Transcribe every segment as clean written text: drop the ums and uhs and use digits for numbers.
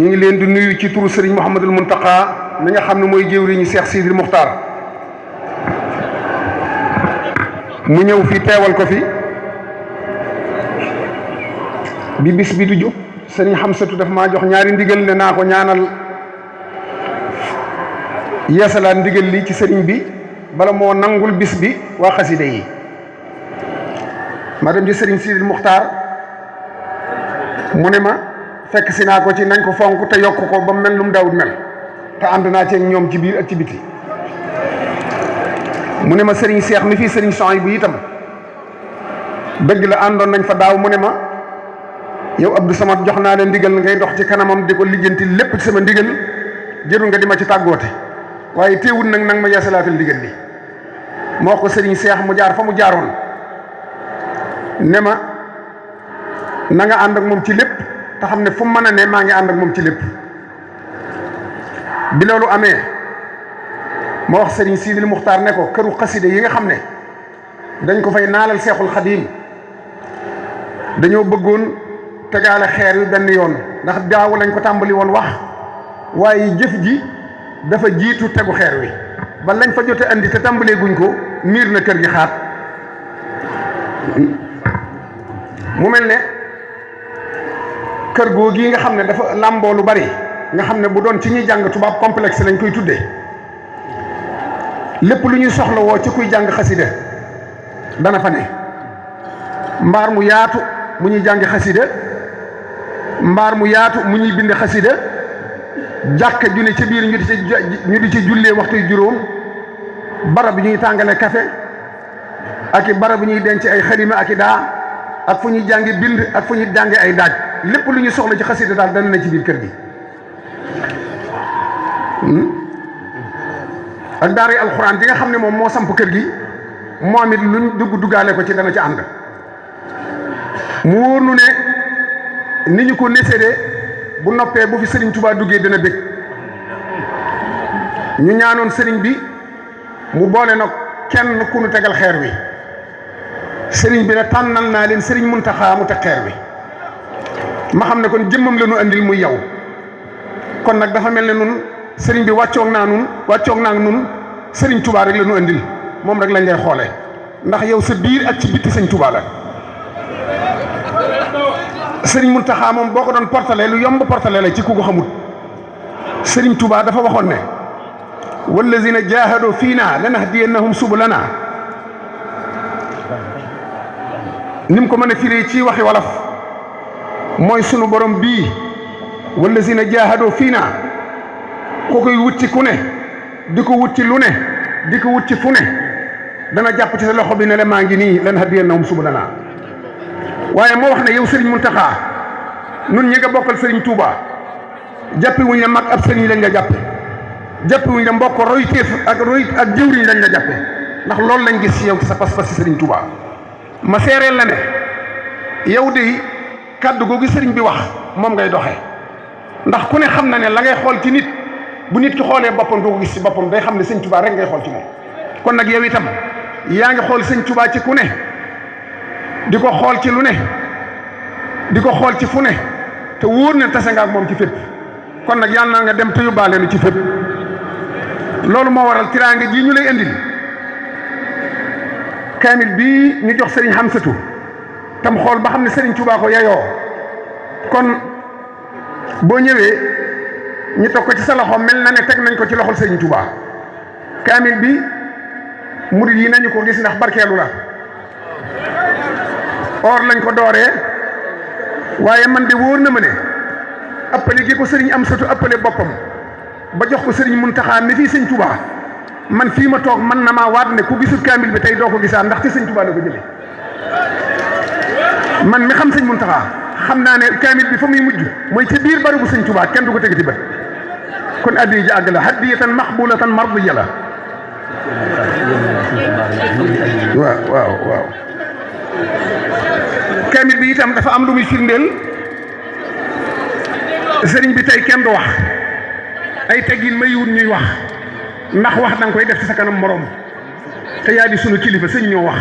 ñu ngi leen di nuyu ci turu Serigne Mouhamadul Mountakha mi nga xam ne mooy jëwriñu Cheikh Sidil Muxtaar mu ñëw fi teewal ko fi bi bis bi du jóg Serigne Hamsatu daf maa jox ñaari ndigal ne naa ko ñaanal yeesalaat ndigal li ci Serigne bi bala moo nangul bis bi waa xasida yi ma dem ci Serigne Sidil Muxtaar mu ne ma fekk si naa ko ci nañ ko fonk te yokk ko ba mel lu mu daawut mel te ànd naa ci ñoom ci biir ak ci biti mu ne ma Serigne Cheikh mi fii Serigne Souhaïbou bu itam dëgg la àndoon nañ fa daaw mu ne ma yow Abdou Samad jox naa leen ndigal ngay dox ci kanamam di ko lijjanti lépp ci sama ndigal jërul nga di ma ci tàggoote waaye teewul nag ma yeesalaatal ndigal li moo ko Serigne Cheikh mu jaar fa mu jaaroon ne ma na nga ànd ak moom ci lépp te xam ne fu mu mën a ne maa ngi ànd ak moom ci lépp bi loolu amee ma wax Serigne Sidil Muxtaar ne ko këru xaside yi nga xam ne dañ ko fay naalal Seexul Xadiim dañoo bëggoon tegaale xeer wi benn yoon ndax daaw lañ ko tàmbali woon wax waaye jëf ji dafa jiitu tegu xeer wi ba lañ fa jote andi te tàmbalee guñ ko miir na kër gi xaat mu mel ne kër goo gii nga xam ne dafa làmboo lu bari nga xam ne bu doon ci ñuy jàng tubaab complexe lañ koy tuddee lépp lu ñuy soxla woo ci kuy jàng xasida dana fa ne mbaar mu yaatu mu ñuy jàng xasida mbaar mu yaatu mu ñuy bind xasida jàkka ju ne ci biir ñu di ci jullee waxtu juróom barab bi ñuy tàngale café ak i barab bi ñuy denc ay xalima ak i daa ak fu ñuy jàngi bind ak fu ñuy jànge ay daaj lépp lu ñu soxla ci xasida daal dana na ci biir kër gi ak daara alxuraan bi nga xam ne moom moo samp kër gi moom it luñ duggaale ko ci dana ci ànd mu wóor nu ne ni ñu ko nésédee bu noppee bu fi Serigne Touba duggee dana bég ñu ñaanoon Serigne bi mu boole nag kenn ku nu tegal xeer wi Serigne bi ne tànnal naa leen Serigne Mountakha mu teg xeer wi ma xam ne kon jëmmam la ñu andil muy yow kon nag dafa mel ne nun Serigne bi wàccoog naa nun Serigne Touba rek la ñu andil moom rek lañ lay xoolee ndax yow sa biir ak ci bitti Serigne Touba la Serigne Mountakha moom boo ko doon portale lu yomb portale la ci ku ko xamul Serigne Touba dafa waxoon ne wallazina jahadu fiina lanahdiyannahum subulana ni mu ko mën a firee ci waxi wolof mooy sunu borom bii wallazina jahadu fiina ku koy wut ci ku ne di ko wut ci lu ne di ko wut ci fu ne dana jàpp ci sa loxo bi ne la maa ngi nii lanahdiyannahum subulana waaye moo wax ne yow Serigne Mountakha nun ñi nga bokkal Serigne Touba jàppi wuñ la mag ab sëriñ lañ la jàppe jàppi wuñ la mbokk royteef ak jëwriñ lañ la jàppe ndax loolu lañ gis ci yow ci sa pas-pas ci Serigne Touba ma seereel la ne yow de kàddu googu Serigne bi wax moom ngay doxee ndax ku ne xam na ne la ngay xool ci nit bu nit ki xoolee boppam du ko gis ci boppam day xam ne Serigne Touba rek ngay xool ci moom kon nag yow itam yaa ngi xool Serigne Touba ci ku ne di ko xool ci lu ne di ko xool ci fu ne te wóor na tase nga ak moom ci fépp kon nag yàlla na nga dem te yóbbaale nu ci fépp loolu moo waral tiraanga ji ñu lay indil kaamil bii ñu jox Serigne Hamsatu tam xool ba xam ne Serigne Touba ko yayoo kon boo ñëwee ñu teg ko ci sa loxo mel na ne teg nañ ko ci loxol Serigne Touba kaamil bi murid yi nañu ko gis ndax barkeelu la or lañ ko dooree waaye man de wóor na ma ne appale gi ko Serigne Amsatu appale boppam ba jox ko Serigne Mountakha mi fii Serigne Touba man fii ma toog man na maa waat ne ku gisul kaamil bi tey doo ko gisaat ndax ci Serigne Touba la ko jëlee man mi xam Serigne Mountakha xam naa ne kaamil bi fa muy mujj mooy ci biir barabu Serigne Touba kenn du ko tegati bët kon addiya ji àgg la hadiyatan maqbulatan mardiya la waaw kaamil bi itam dafa am lu muy firndeel sëriñ bi tey kenn du wax ay teggin mayiwut ñuy wax ndax wax danga koy def ci sa kanam morom te yaa di sunu kilifa sëñ ñoo wax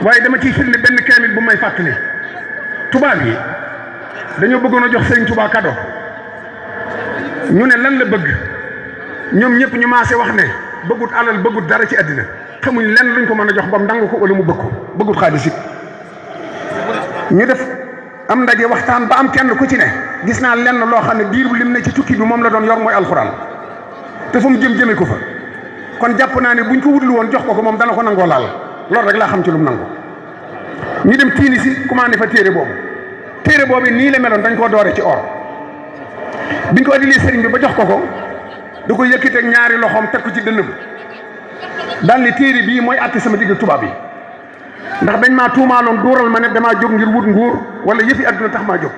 waaye dama ciy firnde benn kaamil bu may fàttali tubaab yi dañoo bëggoon a jox sëriñ Touba cadeau ñu ne lan la bëgg ñoom ñëpp ñu maase wax ne bëggut alal bëggut dara ci àddina xamuñ lenn luñ ko mën a jox bam nangu ko wala mu bëgg ko bëggut xaalis it ñu def am ndaje waxtaan ba am kenn ku ci ne gis naa lenn loo xam ne diir bu lim ne ci tukki bi moom la doon yor mooy alxuraan te fu mu jëme ko fa kon jàpp naa ne buñ ko wutlu woon jox ko moom dana ko nangoo laal loolu rek laa xam ci lu mu nangu ñu dem tiini si commandé fa téere boobu nii la meloon dañ koo doore ci or biñ ko addilee sëriñ bi ba jox ko da ko yëkkiteeg ñaari loxoom teg ko ci dënnam daal ni téere bii mooy àtte sama digg tubaab yi ndax dañ maa tuumaaloon duural ma ne damaa jóg ngir wut nguur wala yëfi adduna tax maa jóg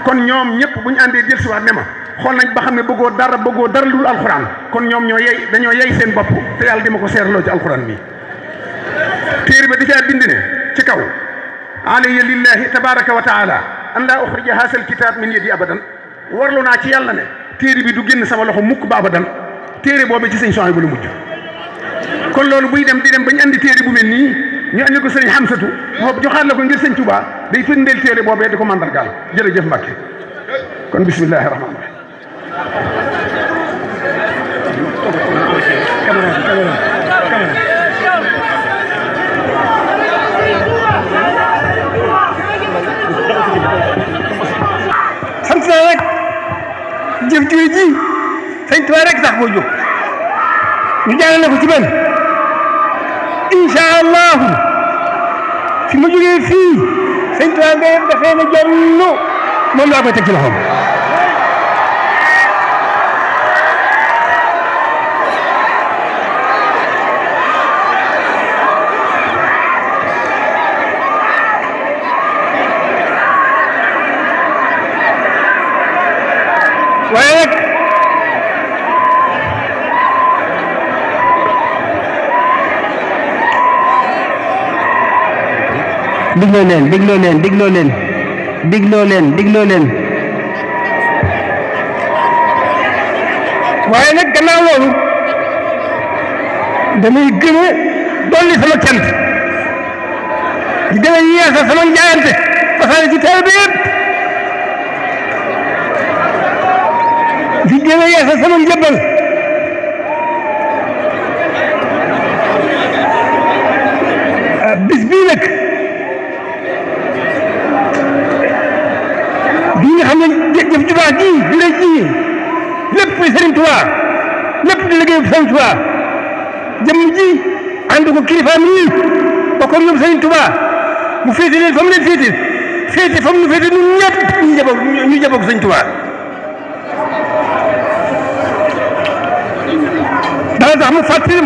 kon ñoom ñëpp bu ñu àndee jël siwaat ne ma xool nañ ba xam ne bëggoo dara lu dul alxuraan kon ñoom dañoo yey seen bopp te yàlla di ma ko seerloo ci alxuraan bi téere ba di caa bind ne ci kaw alayya lillahi tabaraka wa taala an laa uxrija haasal kitaab min yadi abadan warlu naa ci yàlla ne téere bi du génn sama loxo mukk ba abadan téere boobu ci sëñ Sohaybu bu la mujj kon loolu buy dem di dem bañ andi téere bu mel nii ñu andi ko sëñ Xamsatu moo joxaat la ko ngir sëñ Tuubaa day firndeel téere boobee di ko mandargaal jërëjëf Mbàkke kon bismillahi rahmaani rahim sant naa rek jëf ji sëñ Tuubaa rek tax boo jóg ñu jàngale ko ci man incha allahu fi ma jógee fii sëñ Tuubaa ngay dafee na jonn moom laa koy teg ci loxoom waaye nag digloo leen waaye nag gannaaw loolu damay gën a dolli sama cant di gën a yeesal sama njaayante fasaale ci taalibe bi yëpp di gën a yeesal sama njëbbal bis bii nag bii nga xam ne jëf ju baax ji di la ji lépp Sëriñ Tuubaa lépp di liggéey Sëriñ Tuubaa jëmm ji ànd ko kilifaam yi bokk ak ñoom Sëriñ Tuubaa mu féete leen fa mu leen féete fa mu nu féete ñun ñëpp ñu jaboog Sëriñ Tuubaa dana tax mu fàttaliku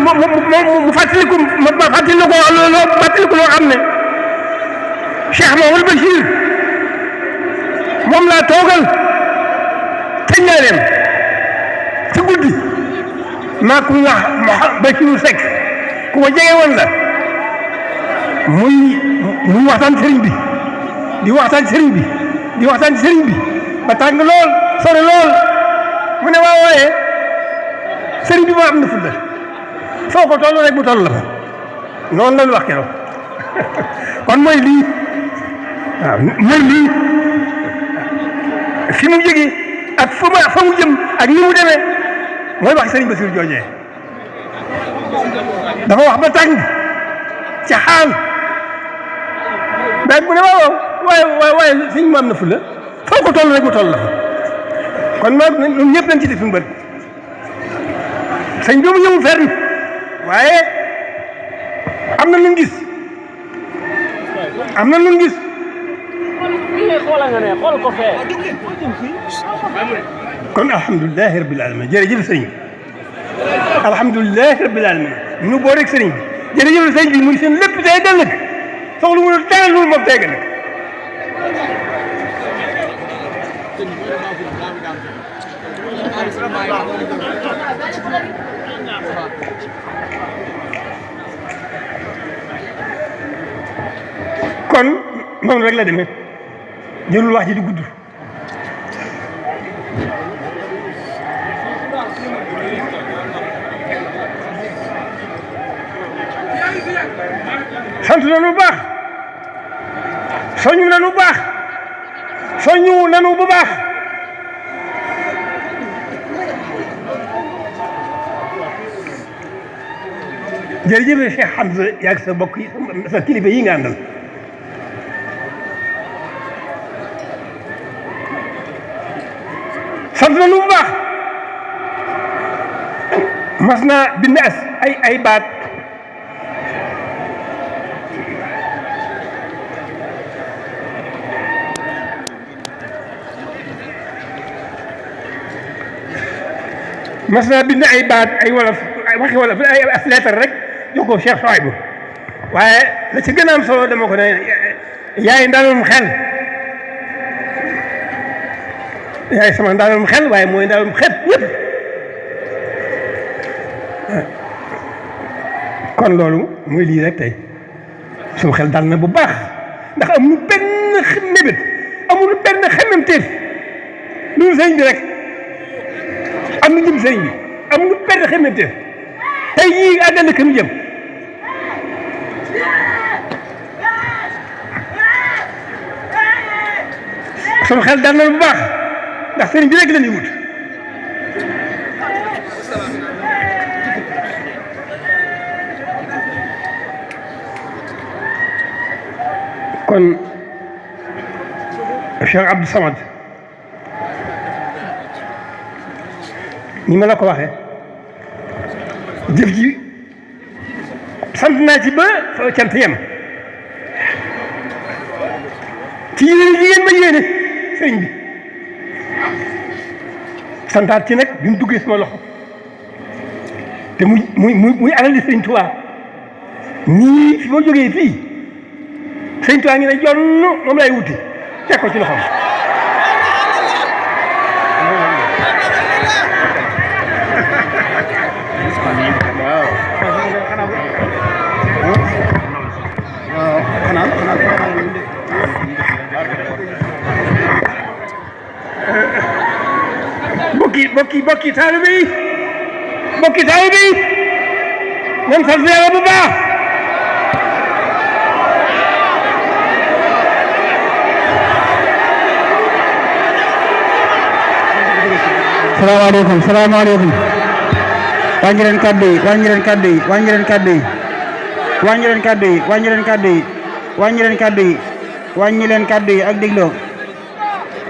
loo xam ne Cheikh Mamadou Bachir moom laa toogal ca Njaaréem ci guddi maa ku wax Bachir Seck ku ma jege woon la muy waxtaan sëriñ bi di waxtaan sëriñ bi ba tàng lool sore lool mu ne waa wooyee sëriñ bi moo am na fulla foo ko toll rek mu toll la fa noonu lañu wax keroog kon mooy lii waaw mooy lii fi mu jógee ak fa mu jëm ak ni mu demee mooy wax sëriñ Basiru joojee dafa wax ba tàng ca xaal mais mu ne waaye sëriñ mu am na fulla foo ko toll rek mu toll la fa kon ñun ñëpp nañ ci def suñu bët sëñ bi mu ñëwul fenn waaye am na lu ñu gis kon alhamdulilahi rabbil alamin jërëjëf sëriñ bi alhamdulilahi rabbil alamin ñu boo rek sëriñ bi jërëjëf sëriñ bi muy seen lépp tey dal nag soxla mu dara loolu moom tey nag kon noonu rek la demee jërul wax ji di gudd sant nañu bu baax soññu nañu bu baax jërëjëf Cheikh Hamza yaag sa bokk yi sa kilifa yi nga àndal sant na lu bu baax mas naa bind ay baat ay wolof waxi wolof ay lettre rek jox ko Cheikh Souhaïbou waaye la ci gën a am solo dama ko ne yaay ndaalum xel yaay sama ndaalum xel waaye mooy ndaalum xel yëpp kon loolu muy lii rek tey suñu xel dal na bu baax ndax amul benn mébét amul benn xemmemteef loolu sëñ bi rek am na jëm sëñ bi amul benn xemmemteef tey yii àggale ka mu jëm suñu xel dal na bu baax ndax sëriñ bi rek la ñuy wut kon Cheikh Abdou Samad ni ma la ko waxee jëf ji sant naa ci ba fa cant yem ci yéen jigéen ma yéene sëriñ bi santaat ci nag bi mu duggee sama loxo te muy alali sëriñ Tuubaa nii fi ma jógee fii sëriñ Tuubaa ngi ne jonn moom lay wuti teg ko ci loxoom bokki taalibe yi nan sant Yàlla bu baax salaamaaleykum wàññi leen kàddu yi ak dégloo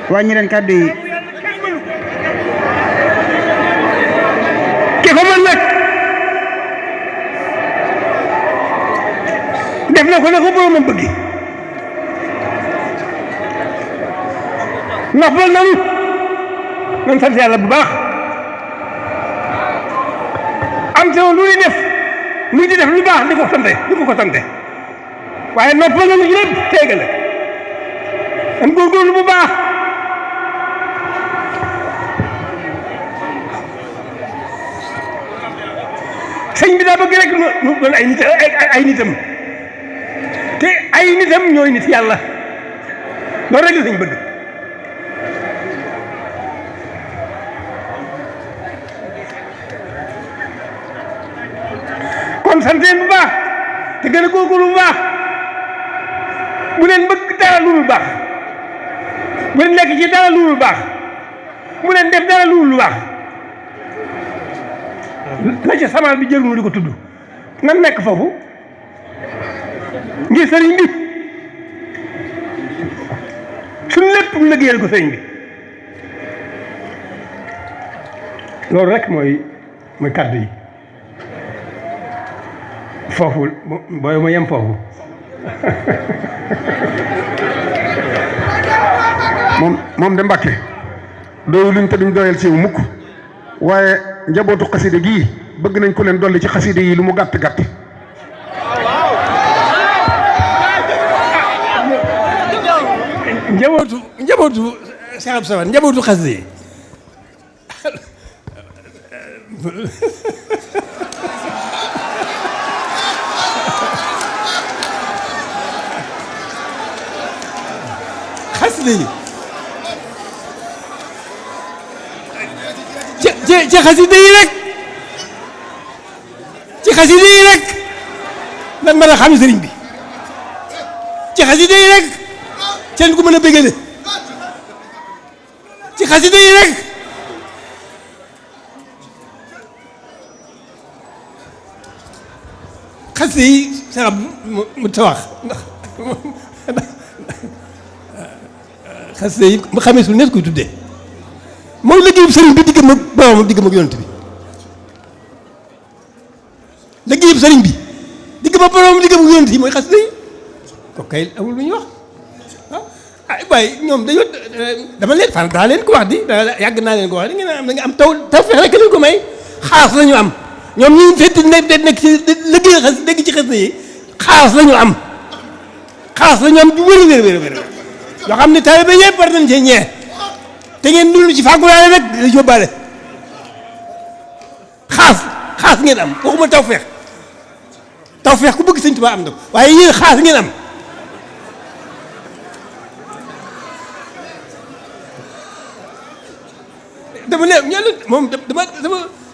wàññi leen kàddu yi ki ko mën nag def na ko ne ko boromam bëgg noppal nanu nan sant Yàlla bu baax am te lu ñuy def lu di def lu baax di ko sante waaye noppal nanu ci lépp teegal an góorgóorlu bu baax sëñ bi daa bëgg rek nu doon ay nitam te ay nitam ñooy nit yàlla loolu rek la sëñ bëgg kon sant leen bu baax te gën a góorgóorlu bu baax bu leen bëgg dara lu dul baax bu leen nekk ci dara lu dul baax bu leen def dara lu dul baax la ca samaal bi jëruñu di ko tudd nan nekk foofu ngir sëriñ bi suñ lépp mu liggéeyal ko sëriñ bi loolu rek mooy kàddu yi foofu booy ma yem foofu moom de Mbàkke doyu luñ te duñ doyal ci mukk waaye njabootu xaside gii bëgg nañ ko leen dolli ci xaside yi lu mu gàtt gàtt njabootu Cheikh Abdou Samad njabootu xaside yi xaside yi ci xaside yi rek lan mën a xam sëriñ bi ci xaside yi rek kenn ku mën a bégale ci xaside yi rek xas yi sax mu tawax ndax xas yi mu xamee sul nees koy tuddee mooy liggéeyu sëriñ bi diggam ak boromam diggam ak yonent bi liggéeyu sëriñ bi diggam ak boromam diggam ak yonent yi mooy xas yi ko kay amul lu ñuy wax ah waaye ñoom dañoo dama leen fan daa leen ko wax di yàgg naa leen ko wax di ngeen am da nga am taw feex rek leen ko may xaas la ñu am ñoom ñu fekk nekk ci liggéey xas dégg ci xas yi xaas la ñu am xaas la ñu am bu wér yoo xam ne taalibe yëpp war nañ cee ñee te ngeen dund ci fàggulaale rek da yóbbaale xaas ngeen am waxuma taw feex ku bëgg Sëñ Tuubaa am na ko waaye yéen xaas ngeen am dama ne ñoo moom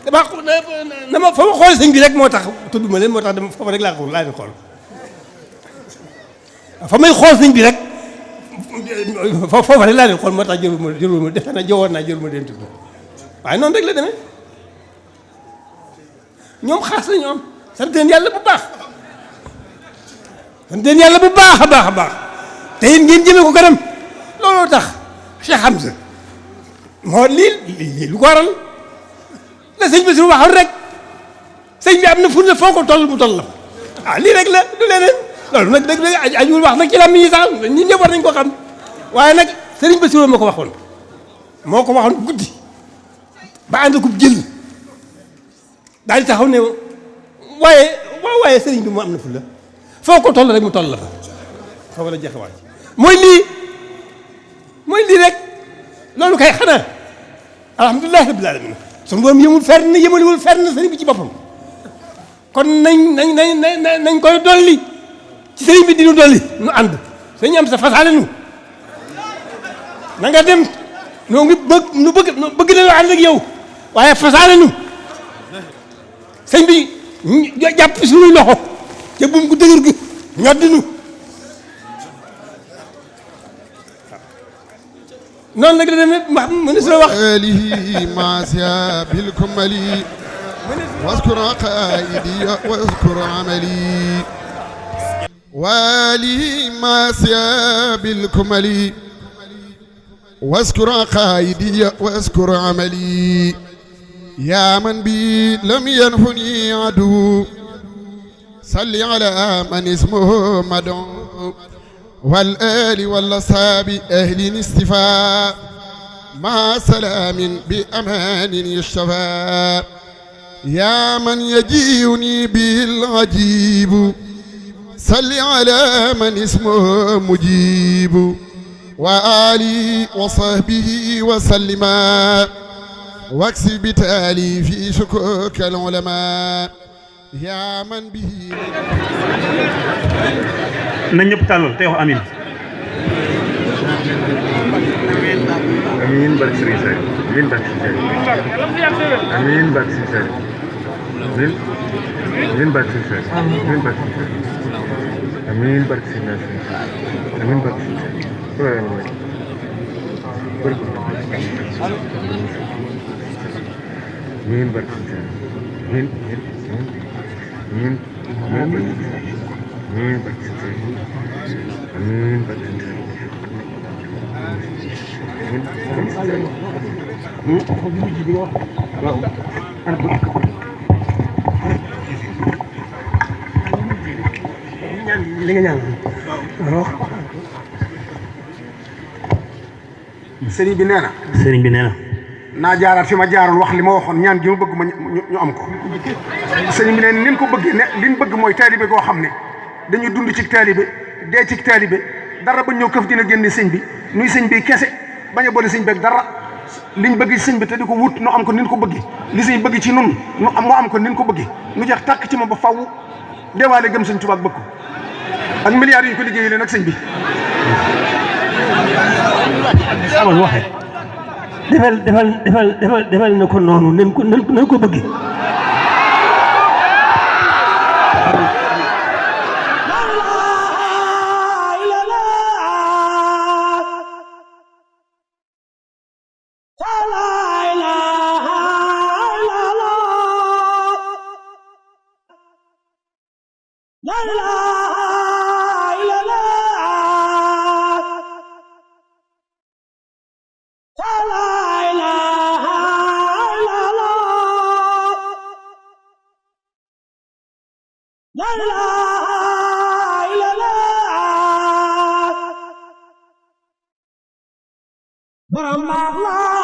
dama fa ma xool sëñ bi rek moo tax tudd ma leen moo tax dama foofu rek laa leen xool fa may xool sëñ bi rek foofu rek laa leen xool moo tax jëruma defe naa jowoon naa jëruma leen tudd waaye noonu rek la demee ñoom xaas la ñu am sant leen yàlla bu baax sant leen yàlla bu baax a baax a baax te it ngeen jëmee ko kanam looloo tax Cheikh Hamza moo lii lu ko waral la sëñ bi su waxoon rek sëñ bi am na fu ne foo ko toll mu toll la ah lii rek la du leneen loolu nag dëgg ajuwul wax nag ci lam yi sax ñun ñëpp war nañ ko xam waaye nag sëriñ Bassirou moo ko waxoon guddi ba ànd ko jël daal di taxaw ne waaye sëriñ bi mu am na fu la foo ko toll rek mu toll la fa foofu la jeexawaat mooy lii rek loolu kay xanaa alhamdulilah rabbil alamin sunu borom yemaliwul fenn sëriñ bi ci boppam kon nañ koy dolli ci sëriñ bi dinu dolli nu ànd sëriñ am sa fasaale nu na nga dem noo ngi bëgg na ànd ak yow waaye fasaale nu sëriñ bi jàpp suñuy loxo ca buum gu dëgër gi ñoddi nu noonu nag la demee ministre wax alihi masia bilkumali waskur aqaidi waskur amali walihi masia bilkumali waskur aqaidi waskur amali ya man bi lam yanhuni adu salli ala man ismuhu madon والآل والأصحاب أهل استفاء مع سلام بأمان يشفى يا من يجيني به العجيب صل على من اسمه مجيب وآلي وصحبه وسلم واكسب بتالي في شكوك العلماء يا من به na ñëpp tàllal te wax amin amin barke Sëriñ Saliou amin barke Sëriñ Saliou amin barke Sëriñ Saliou amin barke Sëriñ Saliou amin barke Sëriñ Saliou amin barke Sëriñ Saliou amin barke Sëriñ Saliou amin barke Sëriñ Saliou amin amin amin barke Sëriñ Saliou amin barke Sëriñ Saliou li nga ñaan sëriñ bi nee na sëriñ bi nee na naa jaaraat fi ma jaaroon wax li ma waxoon ñaan gi ma bëgg ma ñu am ko sëriñ bi nee na ni ñu ko bëggee ne li ñu bëgg mooy taalibe goo xam ne dañuy dund ci taalibe dee ci taalibe dara ba ñëw këf dina génne sëñ bi nuy sëñ bi kese bañ a boole sëñ beeg dara liñ bëgg ci sëñ bi te di ko wut nu am ko ni ñu ko bëggee li sëñ bëgg ci nun nu am moo am ko ni ñu ko bëggee nu jeex tàkk ci moom ba faw deewaale gëm sëñ Tuubaa bëgg ko ak milliards yi ñu ko liggéeyee leen ak sëñ bi amal waxe defal na ko noonu nan ko bëgge La ilaha illallah. La ilaha illallah. La ilaha illallah. Borom baax la